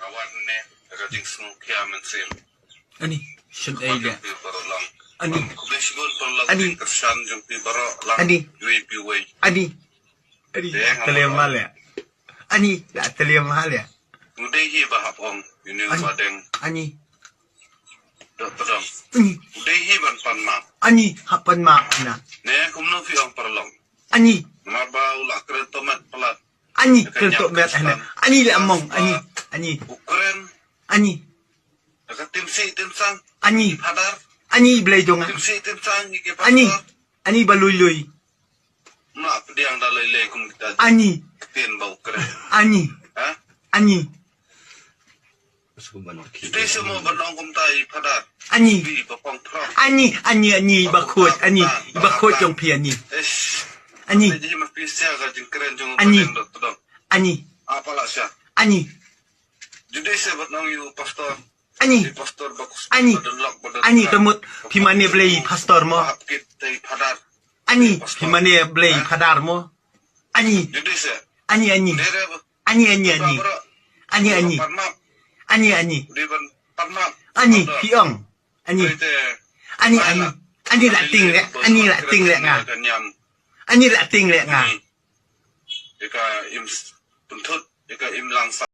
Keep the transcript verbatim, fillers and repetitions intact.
Awan ne ka jingsngewkhia mynsiem. Ani, shen ei le. Jong phi baroh lang. Ani. Khublei shibun paralok. Ani. Kyrshan jong phi baroh lang. Ani. Iwei pa iwei. Ani. Ani. Te la tliam ma le. Ani, la tliam ma le. U dei hi ba hap ong uni u ba deng. Ani. Dok tdong. Ani. U dei hi ban pan map. Ani, hap pan map na. Ne kumno phi ong paralok. Ani. Namar ba u la kren tohmet palat. Ani, kren tohmet hane. Ani le among, ani, ani. U kren. Ani. Ka tim si tim sang. Ani. Phadar. Ani blei jong nga. Tim si tim sang ki pastor. Ani. Ani ba lui lui. Ma pdiang da lei lei kum kita. Ani. Ktien ba u kren. Ani. Ha? Ani. Te se mo ban ong kumta i phadar. Ani. Bi ba pang phrang. Ani, ani, ani, i ba khot, ani, i ba khot jong phi, ani. Eish. Ani. Te ji ma phi sia ka jingkren jong u. Ani. Ba deng dok tdong. Ani. Apa la sia. Ani. Judei se ban ong ïa u pastor. Ani. Ani. Ani, ka mut phi mane blei pastor mo. Ani, phi mane blei phadar mo. Ani. Ani, ani. Ani, ani, ani. Ani, ani. Ani, ani. Ani, phi ong. Ani. Ani, ani. Ani la ting le, ani la ting le nga. Ani la ting le nga. Ika im s-, pyntut, ika im lang sa.